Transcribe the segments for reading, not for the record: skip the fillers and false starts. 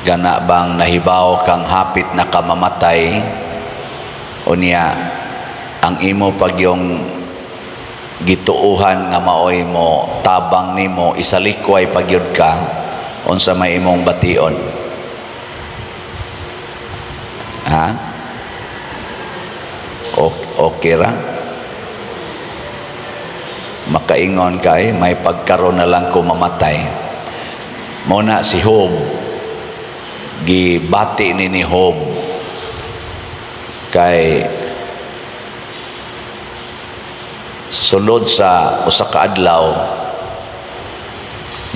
Gana bang nahibaw kang hapit na ka mamatay, unya ang imo pagyong gituuhan nga maoy mo tabang nimo, isalikway pagyud ka, unsa may imong bation? Ha? Okay ra makaingon kay may pagkaron na lang ko mamatay. Mao na si Job, gibati ni Job kay sulod sa usa ka adlaw,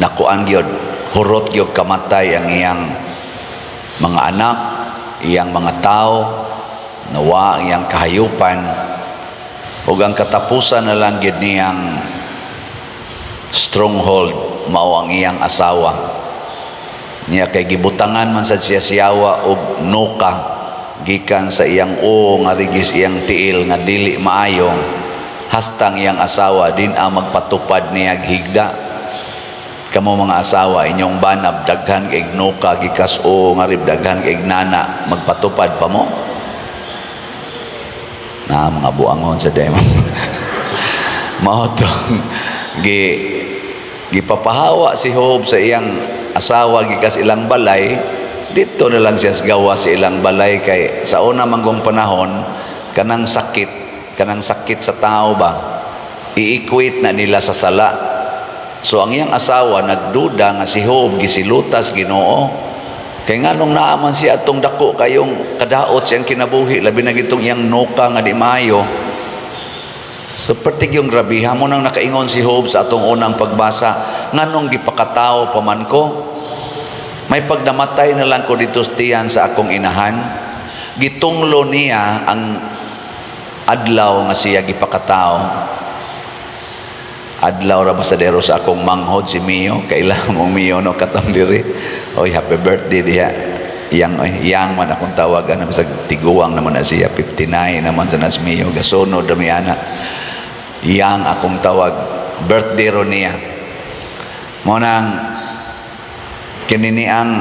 nakuan gyud, hurot gyud kamatay ang iyang mga anak, iyang mga tao, nawa ang iyang kahayupan, ug ang katapusan na lang gyud niyang stronghold mao ang iyang asawa niya, kay gibutangan man sad siya siyawa og nuka gikan sa iyang o nga rigis iyang tiil nga dili maayo, hastang iyang asawa din ang magpatupad niya higda. Kamo mga asawa, inyong banab daghan kay nuka gikas o nga rib, daghan kay nana, magpatupad pa mo na? Mga buangon sa demo. Mao tong gipapahawa si Job sa iyang asawa gikas ilang balay. Dito na lang siya sa gawas sa ilang balay, kay sa una manggong panahon, kanang sakit sa tao ba, i-equate na nila sa sala. So ang iyang asawa nagduda nga si Job gisilutas Ginoo, kay nganong naa man siya atong dako kayong kadaot siyang kinabuhi, labi na gitong iyang nuka nga di maayo. So pertig yung grabiha mo nang nakaingon si Job sa atong unang pagbasa, "Nganong gipakatao pa man ko? May pagnamatay na lang ko dito sa tiyan sa akong inahan." Gitunglo niya ang adlaw nga siya gipakatao. Adlaw ra basadero sa akong manghod si Mio. Kaila mong Mio, no, katong diri. Oy, happy birthday diha. Yang, oy, yang man akong tawagan, bisag tiguang naman na siya, 59 naman sa nas Mio, gasunod dami ana. Yang akong tawag, birthday ro niya. Mo nang kinini ang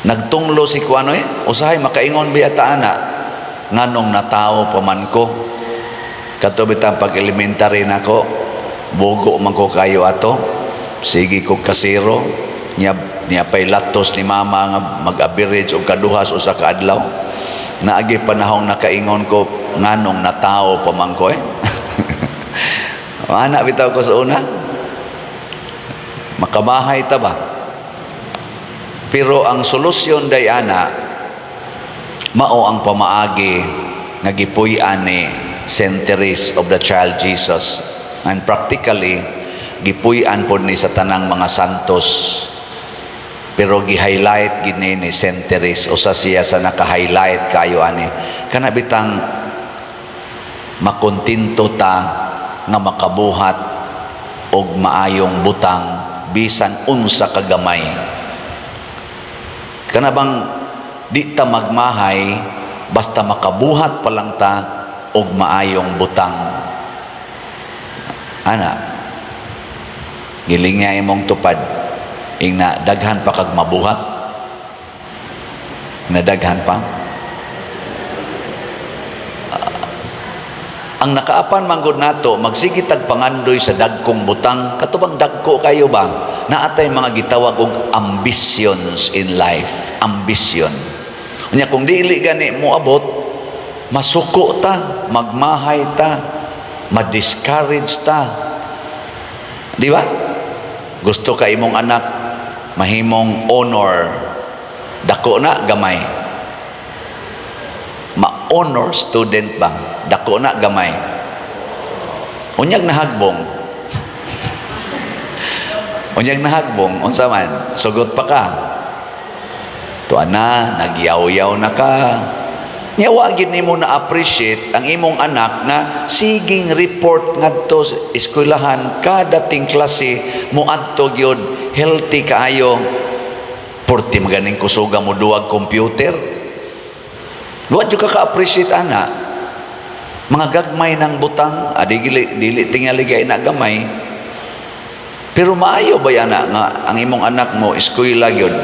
nagtunglo si kuano eh, usahay makaingon biya ta ana, "Nganong natao pa man ko?" Kato bitang pag elementary nako, bugo man ko kayo ato, sige ko kasiro niya, niya pay latos ni mama nga mag-average og kaduhas usa ka adlaw. Naagi panahong nakaingon ko, "Nganong natao pa man ko eh?" Ana bitaw ko sa una, makamahay ta ba? Pero ang solusyon day ana mao ang pamaagi nga gipuy-an ni Saint Therese of the Child Jesus, and practically gipuy-an pod ni sa tanang mga santos, pero gi-highlight gini ni Saint Therese. Usa siya sa naka-highlight kayo ani, kana bitang makontento ta nga makabuhat og maayong butang bisan unsa kagamay, kana bang di ta magmahay basta makabuhat pa lang ta og maayong butang. Ana, giling nga imong tupad, ingna daghan pa kag mabuhat, na daghan pa. Ang nakaapan manggod nato, magsige tag pangandoy sa dagkong butang, katubang dagko kayo ba, naatay mga gitawag og ambitions in life, ambition. Unya kung dili gani mo abot, masuko ta, magmahay ta, ma-discourage ta. Di ba? Gusto ka imong anak mahimong honor. Dako na gamay. Ma-honor student ba? Dako na gamay. Unyag nahagbong. Unyag nahagbong, unsa man, sugot pa ka. Tuan na, nagyaw-yaw na ka. Nya wa gid nimo na appreciate ang imong anak nga siging report ngadto sa eskwelahan kada ting klase, moadto gyud, healthy kaayo. Porti maganing kusuga mo duwag computer. Wa jud ka ka-appreciate ana. Mga gagmay ng butang, adi dili, dili tingali kay na gamay. Pero maayo ba yan nga ang imong anak mo eskwela gyud?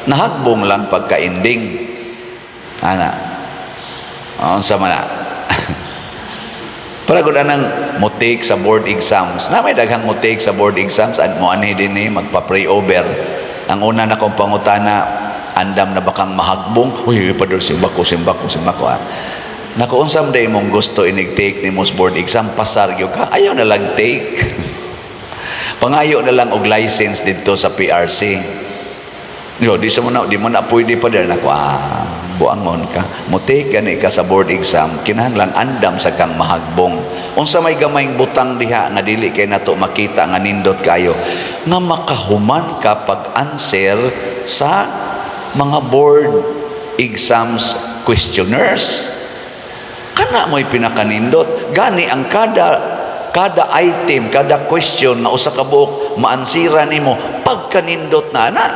Nahagbong lang pagka-ending. Ana. Unsa man na? Para gud anang mo-take sa board exams. Na may daghang mo-take sa board exams at mo anhi din eh, magpa-pray over. Ang una na kong pangutana, "Andam na ba kang mahagbong?" "Uy, Father, simbako, simbako, simbako." Ah. Naku, unsa man day imong gusto inig take nimo sa board exam, pasar gyud ka. Ayaw na lang take. Pangayo na lang og license dito sa PRC. Yo, di mo na pwede pa din. Nako, ah, buangon ka. Mo-take gani ka sa board exam, kinahanglan andam sa kang mahagbong. Unsa may gamayng butang diha nga dili kay nato makita nga nindot kayo nga makahuman ka pag-answer sa mga board exams questionnaires. Kana mo'y pinakanindot. Gani ang kada kada item, kada question nga usa ka buok maansira nimo pagkanindot na ana.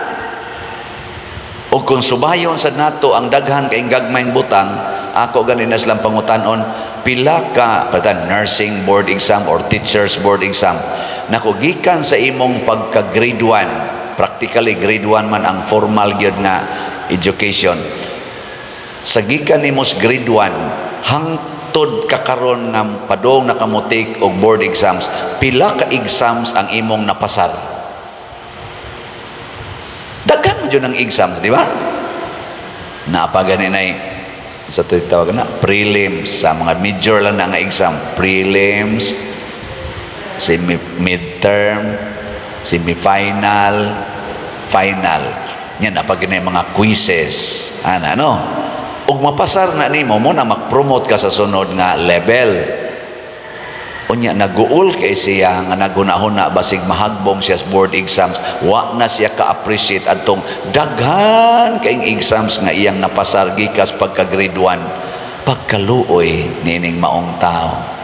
O kung subayon sa nato ang daghan kay gagmayng butang, ako gani na silang pangutanon, pila ka patan nursing board exam or teachers board exam. Nako, gikan sa imong pagka grade 1, practically grade 1 man ang formal gyud nga education. Sa gikan nimo sa grade 1 hangtod kakaron nga padong naka mo-take og board exams, pila ka exams ang imong napasar? Daghan mo dyan ang exams, di ba? Naa pa gani na sa tawag na prelims, sa mga major lang na nga exam, prelims, semi, midterm, semifinal, final. Yan naa pa gani mga quizzes ana, no? Ug mapasar na nimo mo na mag-promote ka sa sunod nga level. Unya naguol kay siya nga naghuna-huna basig mahagbong siya sa board exams, wa na siya ka-appreciate adtong daghan kaayong exams nga iyang napasar gikas pagka grade 1. Pagkaluoy nining maong tao.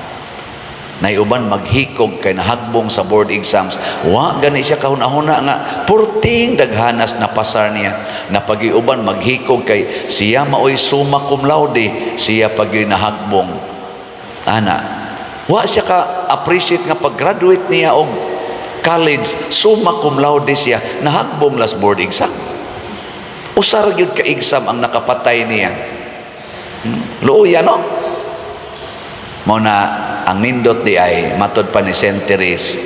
Nay uban maghikog kay nahagbong sa board exams, wa gani siya kahuna-huna nga purting daghanas napasar niya. Napagiuban maghikog kay siya maoy summa cum laude, siya pagyoy nahagbong ana. Wa siya ka appreciate nga pag-graduate niya og college, summa cum laude siya, nahagbong last board exam. Usa ra gyud ka exam ang nakapatay niya. Luoya, no? Mao na ang nindot di ay matod pa ni Saint Therese,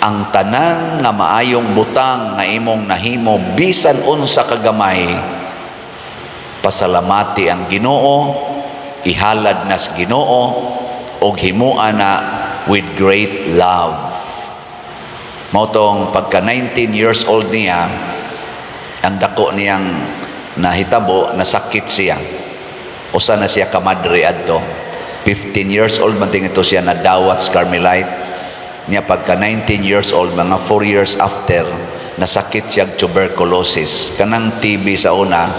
ang tanan nga maayong butang nga imong nahimo, bisan unsa kagamay, pasalamati ang Ginoo, ihalad nas Ginoo og himua na with great love. Mao tong pagka 19 years old niya, ang dako niyang nahitabo, nasakit siya. Usa na siya ka madre adto. 15 years old man ito siya nadawat sa Carmelite. Niya pagka 19 years old, mga 4 years after, nasakit siya og tuberculosis. Kanang TB sa una,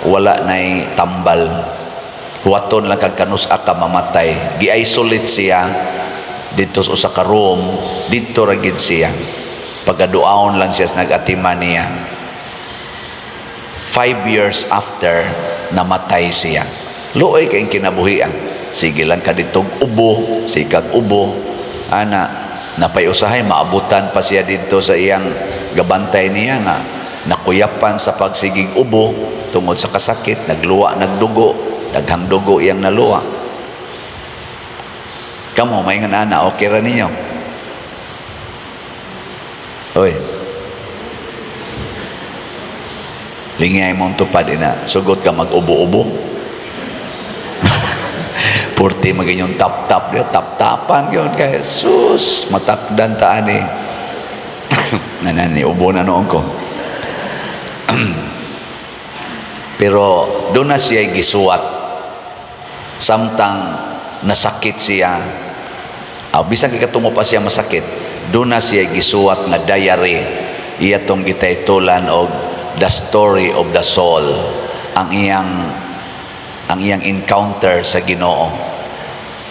wala na'y tambal. Huwaton lang kag kanus-a ka mamatay. Gi-isolate siya dito sa usa ka room, dito ra gid siya. Pagaduaon lang siya sa nag-atiman niya. 5 years after, namatay siya. Luoy kay kinabuhi ah. Sige lang ka ditong ubo, sikag ubo. Ana, napay usahay maabutan pa siya dito sa iyang gabantay niya nga nakuyapan sa pagsigig ubo tungod sa kasakit, nagluwa, nagdugo, daghang dugo iyang naluwa. Kamo, may nga ana, okay ra ninyo? Oy. Lingay mong tupad ina, sugot ka mag-ubo-ubo. Purti maging yung tap-tap niya, tap-tapan yun kay sus, matakdan ta ani. Nanani, ubo na noon ko. Pero doon na siya gisuwat. Samtang nasakit siya, bisan kay katungo pa siya masakit, doon na siya gisuwat nga diary. Iya tong gitaytulan og The Story of the Soul. Ang iyang encounter sa Ginoo.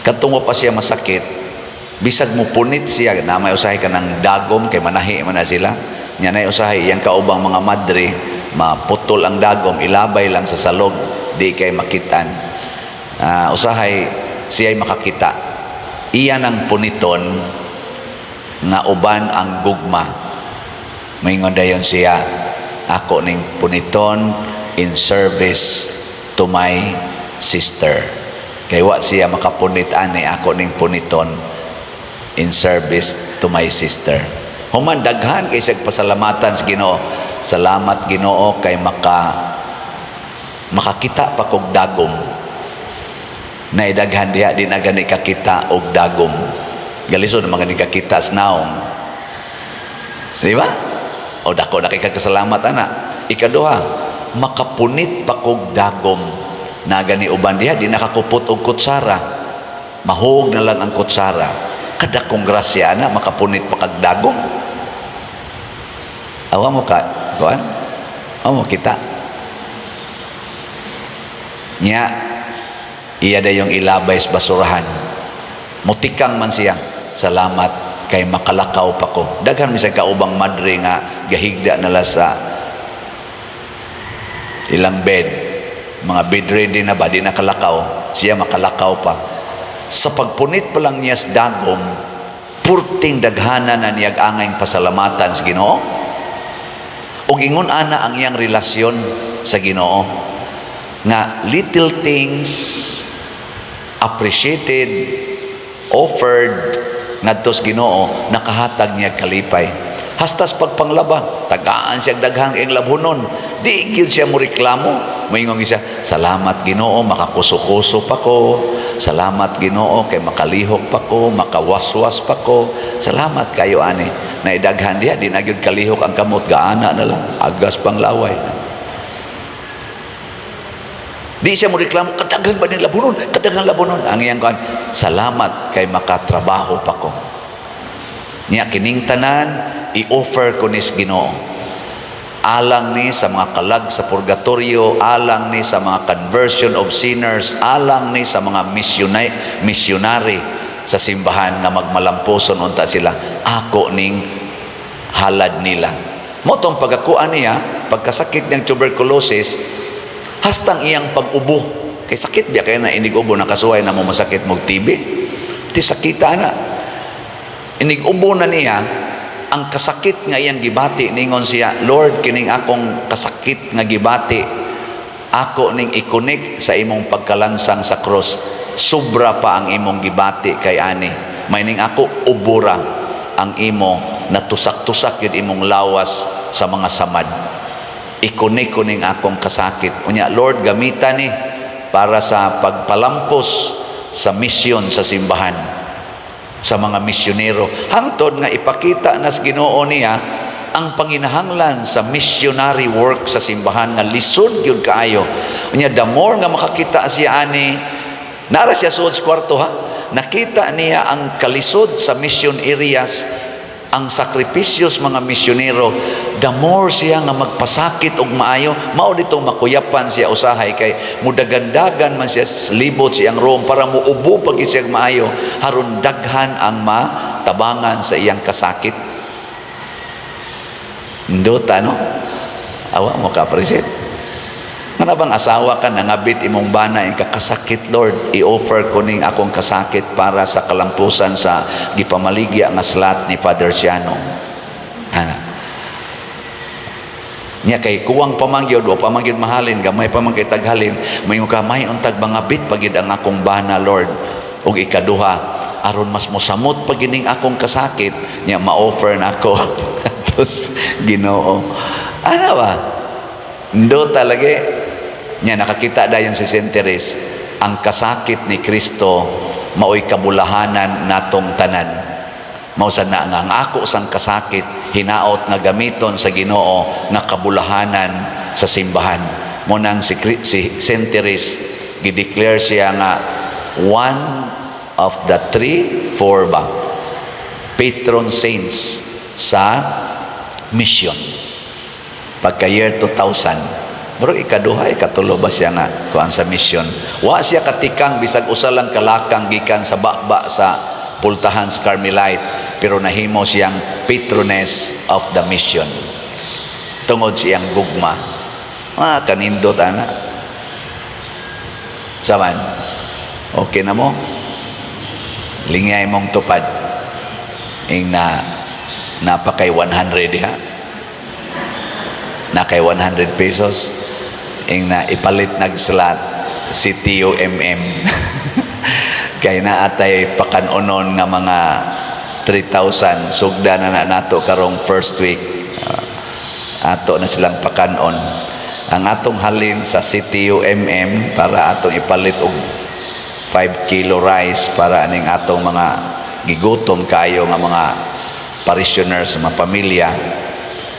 Katungo pa siya masakit, bisag mo punit siya, na may usahay ka ng dagom, kay manahi man na sila. Nya nay usahay, iyang kaubang mga madre, maputol ang dagom, ilabay lang sa salog, di kay makitan. Usahay, siya'y makakita. Iyan ang puniton nga uban ang gugma. Maingon dayon siya, Ako ning puniton in service to my sister. Kay wa siya makapunit ani, ako ning puniton in service to my sister. Human, daghan kay siya pasalamatan sa Ginoo. Salamat, Ginoo, kay makakita pa kog dagom. Naidaghan diha di na gani kakita og dagom. Galisod naman gani kakita sa naong. Di ba? O dako na kay kasalamat ana. Ikaduha, makapunit pa kog dagom. Na gani uban diha di nakakupot og kutsara. Mahog na lang ang kutsara. Kadakong grasya ana, makapunit pa kag dagom. Awa mo ka, kuan? Awa mo kita. Nya, iya dayong ilabay sa basurahan. Mutikang man siya. Salamat kay makalakaw pa ko. Daghan mi sa kaubang madre nga gahigda nala sa ilang bed. Mga bedridden na ba, di nakalakaw. Siya makalakaw pa. Sa pagpunit pa lang niya sa dagom, purting daghana na niyag angay pasalamatan sa Ginoo. Ug ingon ana ang iyang relasyon sa Ginoo nga little things appreciated, offered ngadto sa Ginoo, nakahatag niya kalipay. Hasta sa pagpanglaba, tagaan siya daghang iyang labhonon, di gyud siya mo reklamo. Moingon siya, "Salamat, Ginoo, makakuso-kuso pa ko. Salamat, Ginoo, kay makalihok pa ko, makawaswas pa ko. Salamat kayo ani." Naidaghan diha di na gyud kalihok ang kamot, gaana na lang, agas pang laway. Di siya mo reklamo, "Kadaghan ba ning labhonon? Kadaghan labhonon." Ang iyang kuan, "Salamat kay makatrabaho pa ko." Niya kining tanan i-offer ko nis Ginoo. Alang ni sa mga kalag sa purgatorio, alang ni sa mga conversion of sinners, alang ni sa mga missionary sa simbahan nga magmalampuson unta sila. Ako ning halad nila. Mao tong pagkakuan niya, pagkasakit niyang tuberculosis, hastang iyang pag-ubo. Kay sakit biya kaya na inig-ubo, nakasuway na mo masakit mo TB. Ti sakita na. Inig-ubo na niya, ang kasakit nga iyang gibati, ningon siya, "Lord, kining akong kasakit nga gibati, ako ning i-connect sa imong pagkalansang sa cross. Sobra pa ang imong gibati kay ani. Mayning ako ubura ang imo natusak-tusak yun imong lawas sa mga samad. I-connect ko ning akong kasakit. Unya, Lord, gamita ni para sa pagpalampos sa misyon sa simbahan, sa mga misyonero." Hangtod nga ipakita nas Ginoo niya ang panginahanglan sa missionary work sa simbahan nga lisod gyud kaayo. Unya, the more nga makakita siya ani, nara siya suod sa kwarto ha, nakita niya ang kalisod sa mission areas, ang sakripisyo sa mga misyonero, the more siya nga magpasakit og maayo. Mao dito makuyapan siya usahay kay mudagandagan man siya sa libot siyang room para muubo pag siya maayo, haron daghan ang matabangan sa iyang kasakit. Ndota, no? Awa mo ka appreciate. Nga bang asawa ka, nangabit imong bana, yung kakasakit, "Lord, i-offer ko ning akong kasakit para sa kalampusan sa gipamaligya nga slot ni Father Ciano." Ana. Nya kay kuwang pamangyod, wa pamangyod mahalin, gamay pa man kay taghalin, moingon ka, "May untag mangabit pagid ang akong bana, Lord." Ug ikaduha, aron mas mosamot pag ining akong kasakit, nya ma-offer na ako. Tapos, Ginoo. Ano ba? Ndo talaga. Nya nakakita dayon si Saint Therese, ang kasakit ni Kristo maoy kabulahanan natong tanan. Mao sa na nga ang ako sang kasakit hinaot nga gamiton sa Ginoo nga kabulahanan sa simbahan. Mo nang si Saint Therese gideclare siya nga one of the three, four ba patron saints sa mission. Pagka year 2000, murag ikaduha, ikatulo ba siya nga kuan sa mission. Wa siya katikang bisag usa lang kalakang gikan sa baba sa pultahan sa Carmelite, pero nahimo siyang patroness of the mission tungod siyang gugma. Ah, kanindot ana. Saman, okay na mo? Lingay mong tupad. Ing na napakay 100 diha. Na kay 100 pesos ing na ipalit nag slot si TUMM kay naatay pakanunon nga mga 3,000. Sugda na na nato karong first week. Ato na silang pakanon. Ang atong halin sa CTUMM para atong ipalit og 5 kilo rice para aning atong mga gigutom kayo nga mga parishioners, mga pamilya,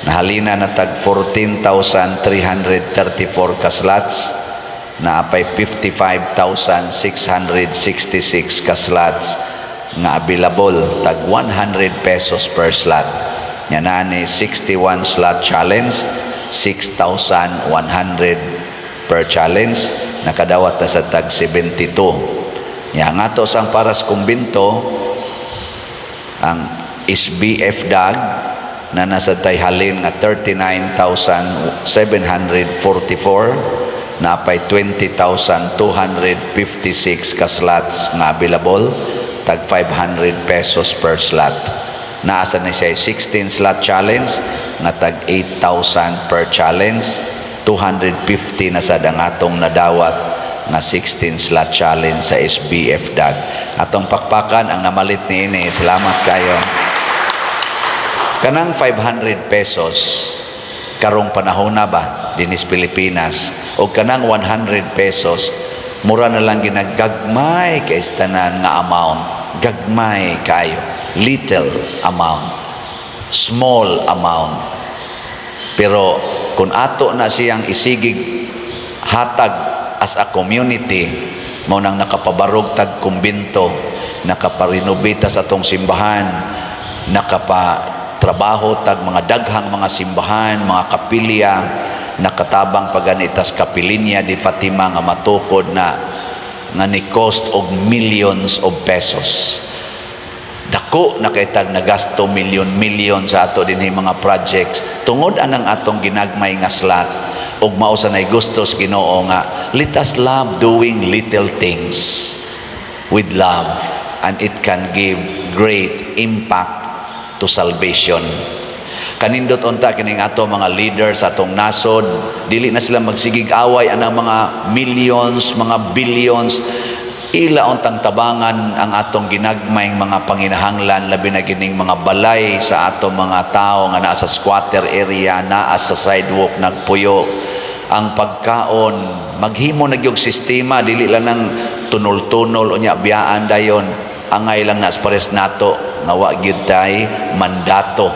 nahalina na tag 14,334 ka slots na apay 55,666 ka slots nga available, tag 100 pesos per slot. Nya naa ni 61 slot challenge, 6,100 per challenge, nakadawat na sa tag 72. Nya ang ato sang para sa kumbinto, ang SBF DAG na nasa tay halin nga 39,744 na pay 20,256 ka slots nga available, tag 500 pesos per slot. Naasa na siya 16 slot challenge nga tag 8,000 per challenge, 250 na sad ang atong nadawat nga 16 slot challenge sa SBF DAG. Atong pakpakan ang namalit niini. Salamat kayo. Kanang 500 pesos karong panahon na ba dinis Pilipinas o kanang 100 pesos, mura na lang ginagagmay kay tanan nga amount, gagmay kayo, little amount, small amount. Pero kung ato na siyang isigig hatag as a community, mao nang nakapabarog tag kumbinto, nakaparenovate sa atong simbahan, nakapa trabaho tag mga daghang mga simbahan, mga kapilya, nakatabang paganitas kapilinya di Fatima nga matukod na nga ni cost og millions of pesos. Dako na kay tag nagasto, milyon-milyon sa ato dinhi mga projects tungod anang atong ginagmay nga slot. Ug mao sa nay gustos Ginoo nga let us love doing little things with love, and it can give great impact to salvation. Kanindot unta kining ato mga leaders sa atong nasod, dili na sila magsigig away anang mga millions, mga billions. Ila untang tabangan ang atong ginagmayng mga panginahanglan, labi na kining mga balay sa atong mga tao nga naa sa squatter area, naa sa sidewalk nagpuyo. Ang pagkaon, maghimo na gyud sistema, dili lang nang tunol-tunol unya biyaan dayon. Angay lang na pares nato nga wa gyud tay mandato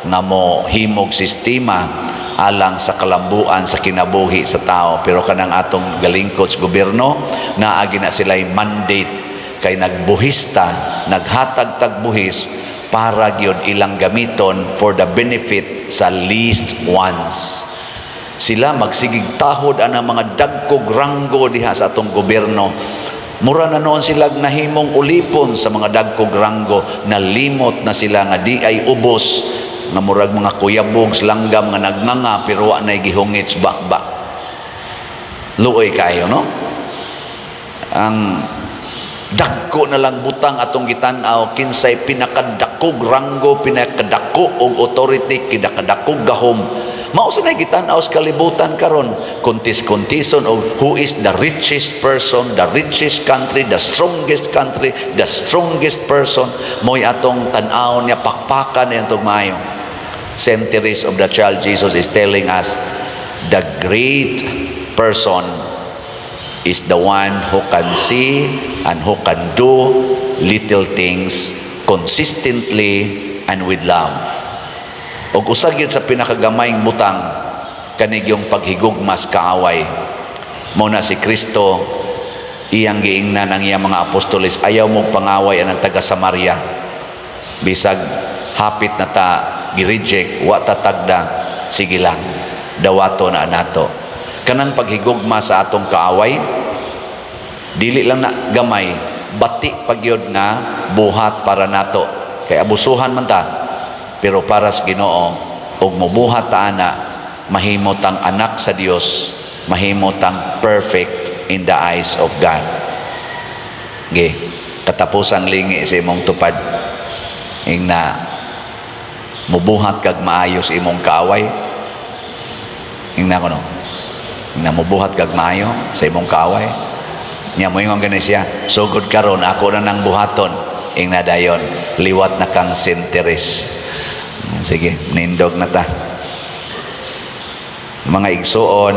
nga mo himog sistema alang sa kalambuan sa kinabuhi sa tao. Pero kanang atong galingkod sa gobyerno, naagi na sila'y mandate kay nagbuhista, naghatag tag buhis para gyud ilang gamiton for the benefit sa least ones. Sila magsigig tahod ang mga dagkog ranggo diha sa atong gobyerno. Mura na noon sila nahimong ulipon sa mga dagkog ranggo. Nalimot na sila nga di ay ubos, nga murag mga kuyabog langgam nga nagnganga pero wa nay gihungit sa bakba. Luoy kayo, no? Ang dagko na lang butang atong gitan-aw, kinsay pinakadakog ranggo, pinakadako og authority, pinakadakog gahom. Mao sa nay gitan-aw sa kalibutan karon, kontis-kontison og who is the richest person, the richest country, the strongest country, the strongest person, mo'y atong tan-aw niya, pakpakan niya atong maayo. Centuries of the Child Jesus is telling us the great person is the one who can see and who can do little things consistently and with love. Ug usa gyud sa pinakagamayng butang kanigyong paghigugmas kaaway. Mao na si Kristo, iyang giingnan ang iyang mga apostoles, "Ayaw mo pangaway ang taga Samaria. Bisag hapit na ta gi-reject, wa ta tagda, sige lang, dawato na nato." Kanang paghigugma sa atong kaaway, dili lang na gamay, bati pagyod nga buhat para nato. Kay abusuhan man ta, pero para sa Ginoo, ug mubuhat ta ana, mahimo tang anak sa Dios, mahimo tang perfect in the eyes of God. Ge, katapusang lingi sa imong tupad. Ing na mubuhat kag maayos imong kaaway. Ingna ko, no? Ingna, mubuhat kag maayo sa imong kaaway. Nya moingon gani siya, "Sugod karon ako na nang buhaton." Ingna dayon, liwat na kang sinteres. Sige, nindog na ta. Mga igsuon,